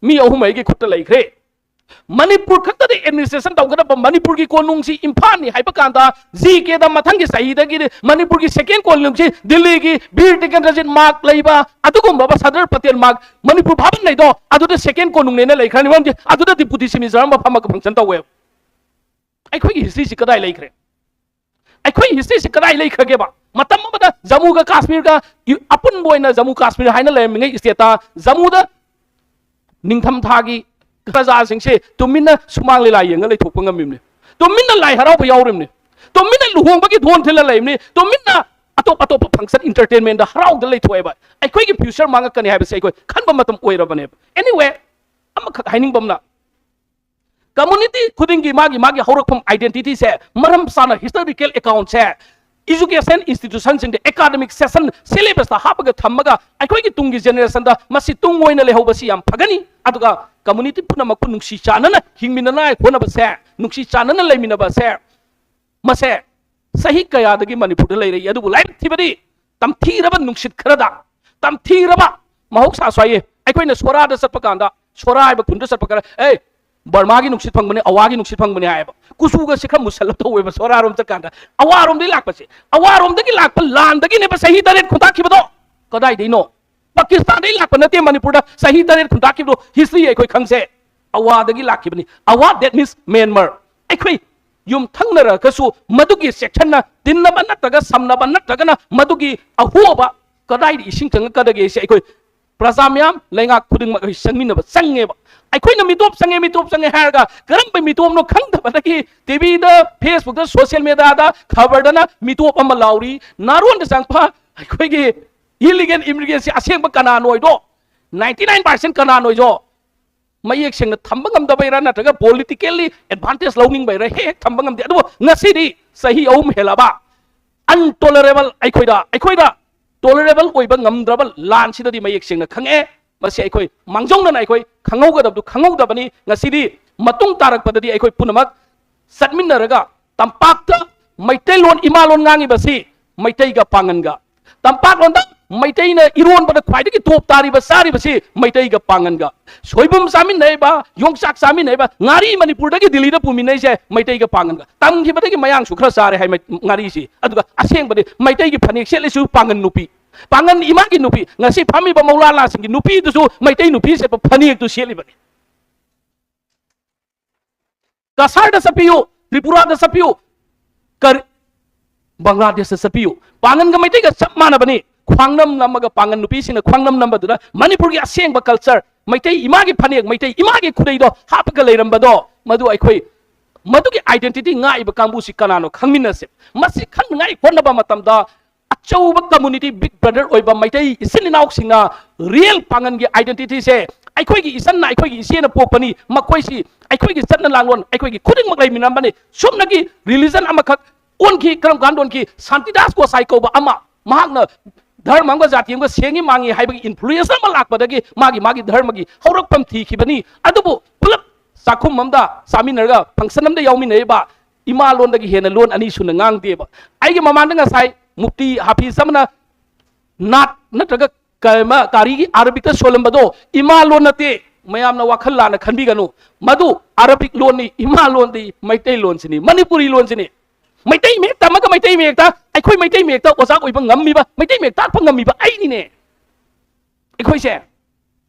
ꯃꯤ ꯑꯍꯨꯝ ꯑꯩꯒꯤ ꯈꯨꯠꯇ ꯂꯩꯈ꯭ꯔꯦ꯫ ꯃꯅꯤꯄꯨꯔ ꯈꯛꯇꯗ administration ꯇꯧꯒꯗꯕ ꯃꯅꯤꯄꯨꯔꯒꯤ ꯀꯣꯅꯨꯡꯁꯤ ꯏꯝꯐꯥꯜꯅꯤ ꯍꯥꯏꯕ ꯀꯥꯟꯗ, ꯖꯤ ꯀꯦꯗ ꯃꯊꯪꯒꯤ ꯆꯍꯤꯗꯒꯤꯗꯤ ꯃꯅꯤꯄꯨꯔꯒꯤ second ꯀꯣꯅꯨꯡꯁꯤ ꯗꯤꯜꯂꯤꯒꯤ ꯕꯤꯔ ꯇꯤꯀꯦꯟꯗ꯭ꯔꯖꯤꯠ mark ꯂꯩꯕ ꯑꯗꯨꯒꯨꯝꯕ ꯁꯔꯗꯥꯔ ꯄꯇꯦꯜ mark, ꯃꯅꯤꯄꯨꯔ ꯚꯥꯕꯟ ꯂꯩꯗꯣ ꯑꯗꯨꯗ second ꯀꯣꯅꯨꯡꯅꯦꯅ ꯂꯩꯈ꯭ꯔꯅꯤ꯫ ꯃꯔꯝꯗꯤ ꯑꯗꯨꯗ deputy chief minister ꯑꯃ ꯐꯝꯃꯒ function ꯇꯧꯋꯦꯕ꯫ ꯑꯩꯈꯣꯏꯒꯤ historyꯁꯤ ꯀꯗꯥꯏ ꯂꯩꯈ꯭ꯔꯦ? ꯑꯩꯈꯣꯏ historyꯁꯤ ꯀꯗꯥꯏ ꯂꯩꯈ꯭ꯔꯒꯦꯕ? ꯃꯇꯝ ꯑꯃꯗ ꯖꯝꯃꯨꯒ ꯀꯥꯁꯃꯤꯔꯒ ꯌꯨ-, ꯑꯄꯨꯟꯕ ꯑꯣꯏꯅ ꯖꯝꯃꯨ ꯀꯥꯁꯃꯤꯔ ꯍꯥꯏꯅ ꯂꯩꯔꯝꯃꯤꯉꯩ stateꯇ, ꯖꯝꯃꯨꯗ ꯅꯤꯡꯊꯝꯊꯥꯒꯤ ꯄ꯭ꯔꯖꯥꯁꯤꯡꯁꯦ ꯇꯨꯃꯤꯟꯅ ꯁꯨꯃꯥꯡ ꯂꯤꯂꯥ ꯌꯦꯡꯉ ꯂꯩꯊꯣꯛꯄ ꯉꯝꯃꯤꯕꯅꯤ, ꯇꯨꯃꯤꯟꯅ ꯂꯥꯏ ꯍꯔꯥꯎꯕ ꯌꯥꯎꯔꯤꯕꯅꯤ, ꯇꯨꯃꯤꯟꯅ ꯂꯨꯍꯣꯡꯕꯒꯤ ꯙꯣꯟ ꯊꯤꯜꯂ ꯂꯩꯕꯅꯤ, ꯇꯨꯃꯤꯟꯅ ꯑꯇꯣꯞ ꯑꯇꯣꯞꯄ function, entertainmentꯗ ꯍꯔꯥꯎꯗ ꯂꯩꯊꯣꯛꯑꯦꯕ꯫ ꯑꯩꯈꯣꯏꯒꯤ future ꯃꯥꯡꯉꯛꯀꯅꯤ ꯍꯥꯏꯕꯁꯦ ꯑꯩꯈꯣꯏ ꯈꯟꯕ ꯃꯇꯝ ꯑꯣꯏꯔꯕꯅꯦꯕ꯫ Anyway, ꯑꯃꯈꯛ ꯍꯥꯏꯅꯤꯡꯕ ꯑꯃꯅ, community ꯈꯨꯗꯤꯡꯒꯤ ꯃꯥꯒꯤ ꯃꯥꯒꯤ ꯍꯧꯔꯛꯐꯝ identityꯁꯦ ꯃꯔꯝ ꯆꯥꯅ historical accountꯁꯦ education institutionꯁꯤꯡꯗ academic session syllabusꯇ ꯍꯥꯞꯄꯒ ꯊꯝꯃꯒ ꯑꯩꯈꯣꯏꯒꯤ ꯇꯨꯡꯒꯤ generationꯗ ꯃꯁꯤ ꯇꯨꯡ ꯑꯣꯏꯅ ꯂꯩꯍꯧꯕꯁꯤ ꯌꯥꯝ ꯐꯒꯅꯤ꯫ ꯑꯗꯨꯒ community ꯄꯨꯝꯅꯃꯛꯄꯨ ꯅꯨꯡꯁꯤ ꯆꯥꯟꯅꯅ ꯍꯤꯡꯃꯤꯟꯅꯅꯉꯥꯏ ꯍꯣꯠꯅꯕꯁꯦ, ꯅꯨꯡꯁꯤ ꯆꯥꯟꯅꯅ ꯂꯩꯃꯤꯟꯅꯕꯁꯦ, ꯃꯁꯦ ꯆꯍꯤ ꯀꯌꯥꯗꯒꯤ ꯃꯅꯤꯄꯨꯔꯗ ꯂꯩꯔꯛꯏ꯫ ꯑꯗꯨꯕꯨ ꯂꯥꯏꯕꯛ ꯊꯤꯕꯗꯤ ꯇꯝꯊꯤꯔꯕ ꯅꯨꯡꯁꯤꯠ ꯈꯔꯗ, ꯇꯝꯊꯤꯔꯕ, ꯃꯍꯧꯁꯥꯁꯨ ꯍꯥꯏꯌꯦ, ꯑꯩꯈꯣꯏꯅ ꯁꯣꯔꯥꯗ ꯆꯠꯄ ꯀꯥꯟꯗ, ꯁꯣꯔꯥ ꯍꯥꯏꯕ ꯈꯨꯟꯗ ꯆꯠꯄ ꯀꯥꯟꯗ, "ꯑꯦ, ꯕꯔꯃꯥꯒꯤ ꯅꯨꯡꯁꯤꯠ ꯐꯪꯕꯅꯦ, ꯑꯋꯥꯒꯤ ꯅꯨꯡꯁꯤꯠ ꯐꯪꯕꯅꯦ" ꯍꯥꯏꯌꯦꯕ꯫ ꯀꯨꯆꯨꯒꯁꯦ ꯈꯔ ꯃꯨꯁꯜꯂꯞ ꯇꯧꯋꯦꯕ ꯁꯣꯔꯥꯔꯣꯝ ꯆꯠꯀꯥꯟꯗ꯫ ꯑꯋꯥꯔꯣꯝꯗꯒꯤ ꯂꯥꯛꯄꯁꯦ, ꯑꯋꯥꯔꯣꯝꯗꯒꯤ ꯂꯥꯛꯄ ꯂꯥꯟꯗꯒꯤꯅꯦꯕ ꯆꯍꯤ ꯇꯔꯦꯠ ꯈꯨꯟꯇꯥꯛꯈꯤꯕꯗꯣ꯫ ꯀꯗꯥꯏꯗꯩꯅꯣ? ꯄꯥꯀꯤꯁꯇꯥꯟꯗꯒꯤ ꯂꯥꯛꯄ ꯅꯠꯇꯦ ꯃꯅꯤꯄꯨꯔꯗ ꯆꯍꯤ ꯇꯔꯦꯠ ꯈꯨꯟꯇꯥꯛꯈꯤꯕꯗꯣ꯫ History ꯑꯩꯈꯣꯏ ꯈꯪꯖꯩ꯫ ꯑꯋꯥꯗꯒꯤ ꯂꯥꯛꯈꯤꯕꯅꯤ꯫ ꯑꯋꯥ, that means Myanmar꯫ ꯑꯩꯈꯣꯏ ꯌꯨꯝꯊꯪꯅꯔꯒꯁꯨ ꯃꯗꯨꯒꯤ sectionꯅ ꯇꯤꯟꯅꯕ ꯅꯠꯇ꯭ꯔꯒ ꯁꯝꯅꯕ ꯅꯠꯇ꯭ꯔꯒꯅ ꯃꯗꯨꯒꯤ ꯑꯍꯣꯕ ꯀꯗꯥꯏꯗ ꯏꯁꯤꯡ ꯆꯪꯉꯛꯀꯗꯒꯦꯁꯦ ꯑꯩꯈꯣꯏ ꯄ꯭ꯔꯖꯥ ꯃꯌꯥꯝ, ꯂꯩꯉꯥꯛ ꯈꯨꯗꯤꯡꯃꯛ ꯑꯩꯈꯣꯏ ꯆꯪꯃꯤꯟꯅꯕ ꯆꯪꯉꯦꯕ꯫ ꯑꯩꯈꯣꯏꯅ ꯃꯤꯇꯣꯞ ꯆꯪꯉꯦ, ꯃꯤꯇꯣꯞ ꯆꯪꯉꯦ ꯍꯥꯏꯔꯒ ꯀꯔꯝꯕ ꯃꯤꯇꯣꯞꯅꯣ ꯈꯪꯗꯕꯗꯒꯤ TVꯗ, Facebookꯇ, social mediaꯗ, ꯈꯕꯔꯗꯅ ꯃꯤꯇꯣꯞ ꯑꯃ ꯂꯥꯎꯔꯤ꯫ ꯅꯥꯔꯣꯟꯗ ꯆꯪꯉꯛꯄ ꯑꯩꯈꯣꯏꯒꯤ illegal immigrantꯁꯤ ꯑꯁꯦꯡꯕ ꯀꯅꯥꯅꯣ ꯍꯥꯏꯗꯣ ꯅꯥꯏꯟꯇꯤ ꯅꯥꯏꯟ ꯄꯥꯔꯁꯦꯟ ꯀꯅꯥꯅꯣꯁꯨ ꯃꯌꯦꯛ ꯁꯦꯡꯅ ꯊꯝꯕ ꯉꯝꯗꯕꯩꯔꯥ ꯅꯠꯇ꯭ꯔꯒ politically advantage ꯂꯧꯅꯤꯡꯕꯩꯔꯥ ꯍꯦꯛ ꯍꯦꯛ ꯊꯝꯕ ꯉꯝꯗꯦ꯫ ꯑꯗꯨꯕꯨ ꯉꯁꯤꯗꯤ ꯆꯍꯤ ꯑꯍꯨꯝ ꯍꯦꯜꯂꯕ untolerable ꯑꯩꯈꯣꯏꯗ ꯑꯩꯈꯣꯏꯗ tolerable ꯑꯣꯏꯕ ꯉꯝꯗ꯭ꯔꯕ ꯂꯥꯟꯁꯤꯗꯗꯤ ꯃꯌꯦꯛ ꯁꯦꯡꯅ ꯈꯪꯉꯛꯑꯦ꯫ ꯃꯁꯤ ꯑꯩꯈꯣꯏ ꯃꯥꯡꯖꯧꯅꯅ ꯑꯩꯈꯣꯏ ꯈꯪꯍꯧꯒꯗꯕꯗꯨ ꯈꯪꯍꯧꯗꯕꯅꯤ꯫ ꯉꯁꯤꯗꯤ ꯃꯇꯨꯡ ꯇꯥꯔꯛꯄꯗꯗꯤ ꯑꯩꯈꯣꯏ ꯄꯨꯝꯅꯃꯛ ꯆꯠꯃꯤꯟꯅꯔꯒ ꯇꯝꯄꯥꯛꯇ ꯃꯩꯇꯩꯂꯣꯟ ꯏꯃꯥꯂꯣꯟ ꯉꯥꯡꯉꯤꯕꯁꯤ ꯃꯩꯇꯩꯒ ꯄꯥꯡꯒꯟꯒ, ꯇꯝꯄꯥꯛꯂꯣꯟꯗ ꯃꯩꯇꯩꯅ ꯏꯔꯣꯟꯕꯗ ꯈ꯭ꯋꯥꯏꯗꯒꯤ ꯇꯣꯞ ꯇꯥꯔꯤꯕ ꯆꯥꯔꯤꯕꯁꯤ ꯃꯩꯇꯩꯒ ꯄꯥꯡꯒꯟꯒ, ꯁꯣꯏꯕꯨꯝ ꯆꯥꯃꯤꯟꯅꯩꯕ, ꯌꯣꯡꯆꯥꯛ ꯆꯥꯃꯤꯟꯅꯩꯕ, ꯉꯥꯔꯤ ꯃꯅꯤꯄꯨꯔꯗꯒꯤ ꯗꯤꯜꯂꯤꯗ ꯄꯨꯃꯤꯟꯅꯩꯁꯦ ꯃꯩꯇꯩꯒ ꯄꯥꯡꯒꯟꯒ꯫ ꯇꯝꯈꯤꯕꯗꯒꯤ ꯃꯌꯥꯡꯁꯨ ꯈꯔ ꯆꯥꯔꯦ ꯍꯥꯏ ꯃꯩ-, ꯉꯥꯔꯤꯁꯤ꯫ ꯑꯗꯨꯒ ꯑꯁꯦꯡꯕꯗꯤ ꯃꯩꯇꯩꯒꯤ ꯐꯅꯦꯛ ꯁꯦꯠꯂꯤꯁꯨ ꯄꯥꯡꯒꯟ ꯅꯨꯄꯤ, ꯄꯥꯡꯒꯟ ꯏꯃꯥꯒꯤ ꯅꯨꯄꯤ, ꯉꯁꯤ ꯐꯝꯃꯤꯕ ꯃꯧꯂꯥ ꯂꯥꯁꯤꯡꯒꯤ ꯅꯨꯄꯤꯗꯨꯁꯨ ꯃꯩꯇꯩ ꯅꯨꯄꯤ ꯁꯦꯠꯄ ꯐꯅꯦꯛꯇꯨ ꯁꯦꯠꯂꯤꯕꯅꯤ꯫ ꯀꯁꯥꯔꯗ ꯆꯠꯄꯤꯌꯨ, ꯇ꯭ꯔꯤꯄꯨꯔꯥꯗ ꯆꯠꯄꯤꯌꯨ, ꯀꯔꯤ, ꯕꯪꯒ꯭ꯂꯥꯗꯦꯁꯇ ꯆꯠꯄꯤꯌꯨ, ꯄꯥꯡꯒꯟꯒ ꯃꯩꯇꯩꯒ ꯆꯞ ꯃꯥꯟꯅꯕꯅꯤ꯫ ꯈ꯭ꯋꯥꯡꯅꯝ ꯅꯝꯃꯒ ꯄꯥꯡꯒꯟ ꯅꯨꯄꯤꯁꯤꯡꯅ ꯈ꯭ꯋꯥꯡꯅꯝ ꯅꯝꯕꯗꯨꯅ ꯃꯅꯤꯄꯨꯔꯒꯤ ꯑꯁꯦꯡꯕ culture, ꯃꯩꯇꯩ ꯏꯃꯥꯒꯤ ꯐꯅꯦꯛ, ꯃꯩꯇꯩ ꯏꯃꯥꯒꯤ ꯈꯨꯗꯩꯗꯣ ꯍꯥꯞꯄꯒ ꯂꯩꯔꯝꯕꯗꯣ, ꯃꯗꯨ ꯑꯩꯈꯣꯏ, ꯃꯗꯨꯒꯤ identity ꯉꯥꯛꯏꯕ ꯀꯥꯡꯕꯨꯁꯤ ꯀꯅꯥꯅꯣ ꯈꯪꯃꯤꯟꯅꯁꯦ꯫ ꯃꯁꯤ ꯈꯪꯅꯉꯥꯏ ꯍꯣꯠꯅꯕ ꯃꯇꯝꯗ ꯑꯆꯧꯕ community, big brother ꯑꯣꯏꯕ ꯃꯩꯇꯩ ꯏꯆꯤꯟ ꯏꯅꯥꯎꯁꯤꯡꯅ real ꯄꯥꯡꯒꯟꯒꯤ identityꯁꯦ ꯑꯩꯈꯣꯏꯒꯤ ꯏꯆꯟꯅ, ꯑꯩꯈꯣꯏꯒꯤ ꯏꯆꯦꯅ ꯄꯣꯛꯄꯅꯤ, ꯃꯈꯣꯏꯁꯤ ꯑꯩꯈꯣꯏꯒꯤ ꯆꯠꯅ ꯂꯥꯡꯂꯣꯟ, ꯑꯩꯈꯣꯏꯒꯤ ꯈꯨꯗꯤꯡꯃꯛ ꯂꯩꯃꯤꯟꯅꯔꯝꯕꯅꯤ꯫ ꯁꯨꯞꯅꯒꯤ religion ꯑꯃꯈꯛ ꯑꯣꯟꯈꯤ꯫ ꯀꯔꯝ ꯀꯥꯟꯗ ꯑꯣꯟꯈꯤ? ꯁꯥꯟꯇꯤꯗꯥꯁ ꯒꯣꯁꯥꯏ ꯀꯧꯕ ꯑꯃ, ꯃꯍꯥꯛꯅ ꯙꯔꯃ ꯑꯃꯒ ꯖꯥꯇꯤ ꯑꯃꯒ ꯁꯦꯡꯉꯤ ꯃꯥꯡꯉꯤ ꯍꯥꯏꯕꯒꯤ influence ꯑꯃ ꯂꯥꯛꯄꯗꯒꯤ ꯃꯥꯒꯤ, ꯃꯥꯒꯤ ꯙꯔꯃꯒꯤ ꯍꯧꯔꯛꯐꯝ ꯊꯤꯈꯤꯕꯅꯤ꯫ ꯑꯗꯨꯕꯨ ꯄꯨꯂꯞ ꯆꯥꯛꯈꯨꯝ ꯑꯃꯗ ꯆꯥꯃꯤꯟꯅꯔꯒ function ꯑꯃꯗ ꯌꯥꯎꯃꯤꯟꯅꯔꯤꯕ ꯏꯃꯥ ꯂꯣꯟꯗꯒꯤ ꯍꯦꯟꯅ ꯂꯣꯟ ꯑꯅꯤ ꯁꯨꯅ ꯉꯥꯡꯗꯦꯕ꯫ ꯑꯩꯒꯤ ꯃꯃꯥꯡꯗ ꯉꯁꯥꯏ ꯃꯨꯐꯇꯤ ꯍꯥꯐꯤꯖ ꯑꯃꯅ ꯅꯥꯠ ꯅꯠꯇ꯭ꯔꯒ ꯀ-, ꯃ-, ꯀꯥꯔꯤꯒꯤ ꯑꯔꯕꯤꯛꯇ ꯁꯣꯜꯂꯝꯕꯗꯣ ꯏꯃꯥ ꯂꯣꯟ ꯅꯠꯇꯦ꯫ ꯃꯌꯥꯝꯅ ꯋꯥꯈꯜ ꯂꯥꯟꯅ ꯈꯟꯕꯤꯒꯅꯨ꯫ ꯃꯗꯨ ꯑꯔꯕꯤꯛ ꯂꯣꯟꯅꯤ, ꯏꯃꯥ ꯂꯣꯟꯗꯤ ꯃꯩꯇꯩ ꯂꯣꯟꯁꯤꯅꯤ, ꯃꯅꯤꯄꯨꯔꯤ ꯂꯣꯟꯁꯤꯅꯤ꯫ ꯃꯩꯇꯩ ꯃꯌꯦꯛ ꯇꯝꯃꯒ ꯃꯩꯇꯩ ꯃꯌꯦꯛꯇ, ꯑꯩꯈꯣꯏ ꯃꯩꯇꯩ ꯃꯌꯦꯛꯇ ꯑꯣꯖꯥ ꯑꯣꯏꯕ ꯉꯝꯃꯤꯕ, ꯃꯩꯇꯩ ꯃꯌꯦꯛ ꯇꯥꯛꯄ ꯉꯝꯃꯤꯕ ꯑꯩꯅꯤꯅꯦ꯫ ꯑꯩꯈꯣꯏꯁꯦ꯫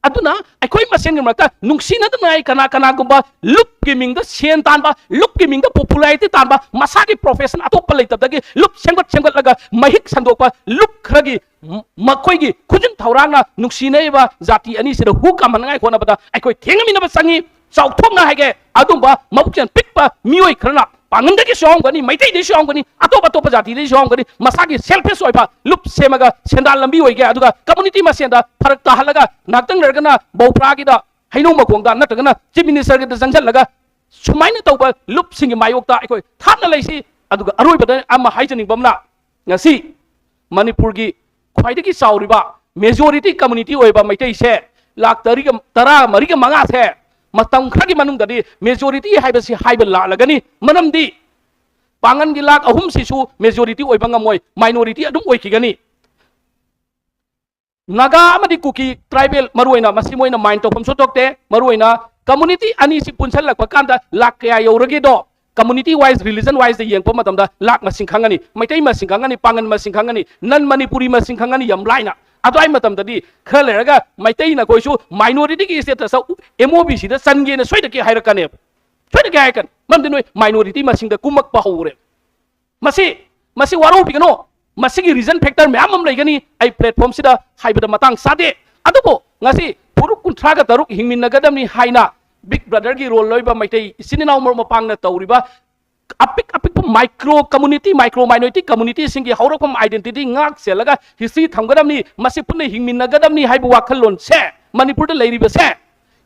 ꯑꯗꯨꯅ ꯑꯩꯈꯣꯏ ꯃꯁꯦꯟꯒꯤ ꯃꯔꯛꯇ ꯅꯨꯡꯁꯤꯅꯗꯅꯉꯥꯏ, ꯀꯅꯥ ꯀꯅꯥꯒꯨꯝꯕ ꯂꯨꯞꯀꯤ ꯃꯤꯡꯗ ꯁꯦꯟ ꯇꯥꯟꯕ, ꯂꯨꯞꯀꯤ ꯃꯤꯡꯗ popularity ꯇꯥꯟꯕ, ꯃꯁꯥꯒꯤ profession ꯑꯇꯣꯞꯄ ꯂꯩꯇꯕꯗꯒꯤ ꯂꯨꯞ ꯁꯦꯝꯒꯠ ꯁꯦꯝꯒꯠꯂꯒ ꯃꯍꯤꯛ ꯁꯟꯗꯣꯛꯄ ꯂꯨꯞ ꯈꯔꯒꯤ ꯃ-, ꯃꯈꯣꯏꯒꯤ ꯈꯨꯖꯤꯟ ꯊꯧꯔꯥꯡꯅ ꯅꯨꯡꯁꯤꯅꯔꯤꯕ ꯖꯥꯇꯤ ꯑꯅꯤꯁꯤꯗ ꯍꯨ ꯀꯥꯝꯍꯟꯅꯉꯥꯏ ꯍꯣꯠꯅꯕꯗ ꯑꯩꯈꯣꯏ ꯊꯦꯡꯅꯃꯤꯟꯅꯕ ꯆꯪꯉꯤ꯫ ꯆꯥꯎꯊꯣꯛꯅ ꯍꯥꯏꯒꯦ, ꯑꯗꯨꯝꯕ ꯃꯕꯨꯛꯆꯦꯜ ꯄꯤꯛꯄ ꯃꯤꯑꯣꯏ ꯈꯔꯅ ꯄꯥꯡꯒꯟꯗꯒꯤꯁꯨ ꯌꯥꯎꯔꯝꯒꯅꯤ, ꯃꯩꯇꯩꯗꯒꯤꯁꯨ ꯌꯥꯎꯔꯝꯒꯅꯤ, ꯑꯇꯣꯞ ꯑꯇꯣꯞꯄ ꯖꯥꯇꯤꯗꯒꯤꯁꯨ ꯌꯥꯎꯔꯝꯒꯅꯤ, ꯃꯁꯥꯒꯤ selfish ꯑꯣꯏꯕ ꯂꯨꯞ ꯁꯦꯝꯃꯒ ꯁꯦꯟꯗꯥꯟ ꯂꯝꯕꯤ ꯑꯣꯏꯒꯦ, ꯑꯗꯨꯒ community ꯃꯁꯦꯟꯗ ꯐꯔꯛ ꯇꯥꯍꯜꯂꯒ ꯉꯥꯏꯍꯥꯛꯇꯪ ꯂꯩꯔꯒꯅ ꯕꯧꯄ꯭ꯔꯥꯒꯤꯗ ꯍꯩꯅꯧ ꯃꯈꯣꯡꯗ ꯅꯠꯇ꯭ꯔꯒꯅ Chief Minister ꯒꯤꯗ ꯆꯪꯁꯤꯜꯂꯒ ꯁꯨꯃꯥꯏꯅ ꯇꯧꯕ ꯂꯨꯞꯁꯤꯡꯒꯤ ꯃꯥꯌꯣꯛꯇ ꯑꯩꯈꯣꯏ ꯊꯥꯞꯅ ꯂꯩꯁꯤ꯫ ꯑꯗꯨꯒ ꯑꯔꯣꯏꯕꯗ ꯑꯃ ꯍꯥꯏꯖꯅꯤꯡꯕ ꯑꯃꯅ, ꯉꯁꯤ ꯃꯅꯤꯄꯨꯔꯒꯤ ꯈ꯭ꯋꯥꯏꯗꯒꯤ ꯆꯥꯎꯔꯤꯕ majority community ꯑꯣꯏꯕ ꯃꯩꯇꯩꯁꯦ ꯂꯥꯛ ꯇꯔꯥꯒ ꯃꯔꯤꯒ ꯃꯉꯥꯁꯦ ꯃꯇꯝ ꯈꯔꯒꯤ ꯃꯅꯨꯡꯗꯗꯤ majority ꯍꯥꯏꯕꯁꯤ ꯍꯥꯏꯕ ꯂꯥꯜꯂꯒꯅꯤ꯫ ꯃꯔꯝꯗꯤ ꯄꯥꯡꯒꯟꯒꯤ ꯂꯥꯛ ꯑꯍꯨꯝꯁꯤꯁꯨ majority ꯑꯣꯏꯕ ꯉꯝꯃꯣꯏ, minority ꯑꯗꯨꯝ ꯑꯣꯏꯈꯤꯒꯅꯤ꯫ ꯅꯥꯒꯥ ꯑꯃꯗꯤ ꯀꯨꯀꯤ tribal ꯃꯔꯨꯑꯣꯏꯅ ꯃꯁꯤ ꯃꯣꯏꯅ mind ꯇꯧꯐꯝꯁꯨ ꯊꯣꯛꯇꯦ꯫ ꯃꯔꯨꯑꯣꯏꯅ community ꯑꯅꯤꯁꯤ ꯄꯨꯟꯁꯤꯜꯂꯛꯄ ꯀꯥꯟꯗ ꯂꯥꯛ ꯀꯌꯥ ꯌꯧꯔꯒꯦꯗꯣ community wise, religion wise ꯗ ꯌꯦꯡꯕ ꯃꯇꯝꯗ ꯂꯥꯛ ꯃꯁꯤꯡ ꯈꯪꯒꯅꯤ, ꯃꯩꯇꯩ ꯃꯁꯤꯡ ꯈꯪꯒꯅꯤ, ꯄꯥꯡꯒꯟ ꯃꯁꯤꯡ ꯈꯪꯒꯅꯤ, non Manipuri ꯃꯁꯤꯡ ꯈꯪꯒꯅꯤ ꯌꯥꯝ ꯂꯥꯏꯅ꯫ ꯑꯗꯨꯋꯥꯏ ꯃꯇꯝꯗꯗꯤ ꯈꯔ ꯂꯩꯔꯒ ꯃꯩꯇꯩꯅ ꯑꯩꯈꯣꯏꯁꯨ minority ꯒꯤ status ꯗ M O B C ꯗ ꯆꯟꯒꯦꯅ ꯁꯣꯏꯗꯅ ꯍꯥꯏꯔꯛꯀꯅꯦꯕ, ꯁꯣꯏꯗꯅ ꯍꯥꯏꯔꯛꯀꯅꯤ꯫ ꯃꯔꯝꯗꯤ ꯅꯣꯏ minority ꯃꯁꯤꯡꯗ ꯀꯨꯝꯃꯛꯄ ꯍꯧꯔꯦ꯫ ꯃꯁꯤ, ꯃꯁꯤ ꯋꯥꯔꯧꯕꯤꯒꯅꯨ꯫ ꯃꯁꯤꯒꯤ reason factor ꯃꯌꯥꯝ ꯑꯃ ꯂꯩꯒꯅꯤ, ꯑꯩ platform ꯁꯤꯗ ꯍꯥꯏꯕꯗ ꯃꯇꯥꯡ ꯆꯥꯗꯦ꯫ ꯑꯗꯨꯕꯨ ꯉꯁꯤ ꯐꯨꯔꯨꯞ ꯀꯨꯟꯊ꯭ꯔꯥꯒ ꯇꯔꯨꯛ ꯍꯤꯡꯃꯤꯟꯅꯒꯗꯕꯅꯤ ꯍꯥꯏꯅ Big Brother ꯒꯤ role ꯂꯧꯔꯤꯕ ꯃꯩꯇꯩ ꯏꯆꯤꯟ ꯏꯅꯥꯎ ꯃꯔꯨꯞ ꯃꯄꯥꯡꯅ ꯇꯧꯔꯤꯕ ꯑꯄꯤꯛ ꯑꯄꯤꯛꯄ micro community, micro minority community ꯁꯤꯡꯒꯤ ꯍꯧꯔꯛꯐꯝ identity ꯉꯥꯛ ꯁꯦꯜꯂꯒ history ꯊꯝꯒꯗꯕꯅꯤ, ꯃꯁꯤ ꯄꯨꯟꯅ ꯍꯤꯡꯃꯤꯟꯅꯒꯗꯕꯅꯤ ꯍꯥꯏꯕ ꯋꯥꯈꯜꯂꯣꯟꯁꯦ ꯃꯅꯤꯄꯨꯔꯗ ꯂꯩꯔꯤꯕꯁꯦ,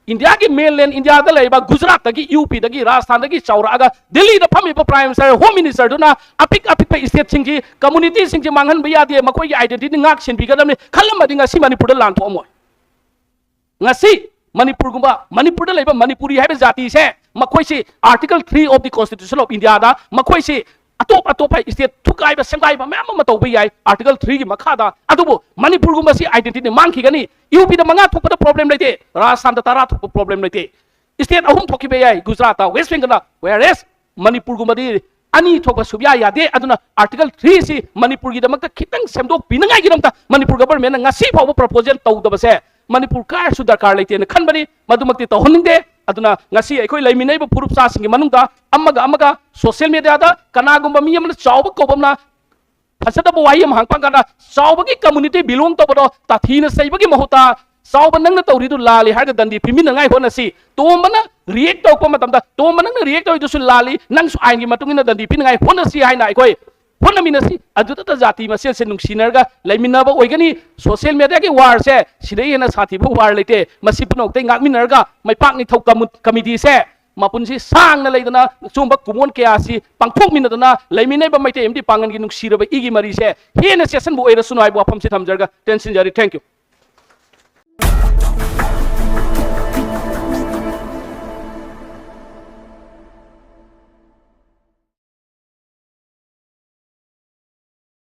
ꯏꯟꯗꯤꯌꯥꯒꯤ mainland ꯏꯟꯗꯤꯌꯥꯗ ꯂꯩꯔꯤꯕ ꯒꯨꯖꯔꯥꯠꯇꯒꯤ, ꯌꯨ ꯄꯤꯗꯒꯤ, ꯔꯥꯖꯁꯊꯥꯟꯗꯒꯤ ꯆꯥꯎꯔꯛꯑꯒ ꯗꯤꯜꯂꯤꯗ ꯐꯝꯃꯤꯕ Prime Minister, Home Minister ꯗꯨꯅ ꯑꯄꯤꯛ ꯑꯄꯤꯛꯄ state ꯁꯤꯡꯒꯤ community ꯁꯤꯡꯁꯤ ꯃꯥꯡꯍꯟꯕ ꯌꯥꯗꯦ, ꯃꯈꯣꯏꯒꯤ identity ꯉꯥꯛ ꯁꯦꯟꯕꯤꯒꯗꯕꯅꯤ ꯈꯜꯂꯝꯃꯗꯤ ꯉꯁꯤ ꯃꯅꯤꯄꯨꯔꯗ ꯂꯥꯟ ꯊꯣꯛꯑꯝꯃꯣꯏ꯫ ꯉꯁꯤ ꯃꯅꯤꯄꯨꯔꯒꯨꯝꯕ, ꯃꯅꯤꯄꯨꯔꯗ ꯂꯩꯕ ꯃꯅꯤꯄꯨꯔꯤ ꯍꯥꯏꯕ ꯖꯥꯇꯤꯁꯦ, ꯃꯈꯣꯏꯁꯤ Article three of the Constitution of India ꯗ ꯃꯈꯣꯏꯁꯤ ꯑꯇꯣꯞ ꯑꯇꯣꯞꯄ state ꯊꯨꯒꯥꯏꯕ ꯁꯦꯝꯒꯥꯏꯕ ꯃꯌꯥꯝ ꯑꯃ ꯇꯧꯕ ꯌꯥꯏ꯫ Article three ꯒꯤ ꯃꯈꯥꯗ꯫ ꯑꯗꯨꯕꯨ ꯃꯅꯤꯄꯨꯔꯒꯨꯝꯕꯁꯤ identity ꯃꯥꯡꯈꯤꯒꯅꯤ꯫ ꯌꯨ ꯄꯤꯗ ꯃꯉꯥ ꯊꯣꯛꯄꯗ problem ꯂꯩꯇꯦ, ꯔꯥꯖꯁꯊꯥꯟꯗ ꯇꯔꯥ ꯊꯣꯛꯄ problem ꯂꯩꯇꯦ꯫ State ꯑꯍꯨꯝ ꯊꯣꯛꯈꯤꯕ ꯌꯥꯏ, ꯒꯨꯖꯔꯥꯠꯇ, West Bengal ꯗ, whereas ꯃꯅꯤꯄꯨꯔꯒꯨꯝꯕꯗꯤ ꯑꯅꯤ ꯊꯣꯛꯄ ꯁꯨꯛꯌꯥ ꯌꯥꯗꯦ꯫ ꯑꯗꯨꯅ Article three ꯁꯤ ꯃꯅꯤꯄꯨꯔꯒꯤꯗꯃꯛꯇ ꯈꯤꯇꯪ ꯁꯦꯝꯗꯣꯛꯄꯤꯅꯉꯥꯏꯒꯤꯗꯃꯛꯇ ꯃꯅꯤꯄꯨꯔ government ꯅ ꯉꯁꯤ ꯐꯥꯎꯕ proposal ꯇꯧꯗꯕꯁꯦ ꯃꯅꯤꯄꯨꯔ ꯀꯥꯏꯔꯁꯨ ꯗꯔꯀꯥꯔ ꯂꯩꯇꯦꯅ ꯈꯟꯕꯅꯤ꯫ ꯃꯗꯨꯃꯛꯇꯤ ꯇꯧꯍꯟꯅꯤꯡꯗꯦ꯫ ꯑꯗꯨꯅ ꯉꯁꯤ ꯑꯩꯈꯣꯏ ꯂꯩꯃꯤꯟꯅꯔꯤꯕ ꯐꯨꯔꯨꯞ ꯆꯥꯁꯤꯡꯒꯤ ꯃꯅꯨꯡꯗ ꯑꯃꯒ ꯑꯃꯒ social media ꯗ ꯀꯅꯥꯒꯨꯝꯕ ꯃꯤ ꯑꯃꯅ ꯆꯥꯎꯕ ꯀꯧꯕ ꯑꯃꯅ ꯐꯖꯗꯕ ꯋꯥꯍꯩ ꯑꯃ ꯍꯪꯕ ꯀꯥꯟꯗ ꯆꯥꯎꯕꯒꯤ community belong ꯇꯧꯕꯗꯣ ꯇꯥꯊꯤꯅ ꯆꯩꯕꯒꯤ ꯃꯍꯨꯠꯇ ꯆꯥꯎꯕ ꯅꯪꯅ ꯇꯧꯔꯤꯗꯨ ꯂꯥꯜꯂꯤ ꯍꯥꯏꯔꯒ ꯗꯟꯗꯤ ꯄꯤꯃꯤꯟꯅꯉꯥꯏ ꯍꯣꯠꯅꯁꯤ꯫ ꯇꯣꯝꯕꯅ react ꯇꯧꯔꯛꯄ ꯃꯇꯝꯗ ꯇꯣꯝꯕ, ꯅꯪꯅ ꯔꯤꯌꯦꯛ ꯇꯧꯔꯤꯗꯨꯁꯨ ꯂꯥꯜꯂꯤ, ꯅꯪꯁꯨ ꯑꯥꯏꯟꯒꯤ ꯃꯇꯨꯡ ꯏꯟꯅ ꯗꯟꯗꯤ ꯄꯤꯅꯉꯥꯏ ꯍꯣꯠꯅꯁꯤ ꯍꯥꯏꯅ ꯑꯩꯈꯣꯏ ꯍꯣꯠꯅꯃꯤꯟꯅꯁꯤ꯫ ꯑꯗꯨꯗꯇ ꯖꯥꯇꯤ ꯃꯁꯦꯜꯁꯦ ꯅꯨꯡꯁꯤꯅꯔꯒ ꯂꯩꯃꯤꯟꯅꯕ ꯑꯣꯏꯒꯅꯤ꯫ ꯁꯣꯁꯤꯌꯦꯜ ꯃꯦꯗꯤꯌꯥꯒꯤ ꯋꯥꯔꯁꯦ ꯁꯤꯗꯒꯤ ꯍꯦꯟꯅ ꯁꯥꯊꯤꯕ ꯋꯥꯔ ꯂꯩꯇꯦ꯫ ꯃꯁꯤ ꯄꯨꯝꯅꯃꯛꯇꯩ ꯉꯥꯛꯃꯤꯟꯅꯔꯒ ꯃꯩꯄꯥꯛ ꯅꯤꯡꯊꯧ ꯀꯃꯨ-, ꯀꯃꯤꯇꯤꯁꯦ ꯃꯄꯨꯟꯁꯤ ꯁꯥꯡꯅ ꯂꯩꯗꯅ ꯁꯤꯒꯨꯝꯕ ꯀꯨꯝꯑꯣꯟ ꯀꯌꯥ ꯑꯁꯤ ꯄꯥꯡꯊꯣꯛꯃꯤꯟꯅꯗꯅ ꯂꯩꯃꯤꯟꯅꯕ ꯃꯩꯇꯩ ꯑꯃꯗꯤ ꯄꯥꯡꯒꯜꯒꯤ ꯅꯨꯡꯁꯤꯔꯕ ꯏꯒꯤ ꯃꯔꯤꯁꯦ ꯍꯦꯟꯅ ꯆꯦꯠꯁꯤꯟꯕ ꯑꯣꯏꯔꯁꯅꯨ ꯍꯥꯏꯕ ꯋꯥꯐꯝꯁꯤ ꯊꯝꯖꯔꯒ ꯇꯦꯟꯁꯤꯟꯖꯔꯤ꯫ Thank you꯫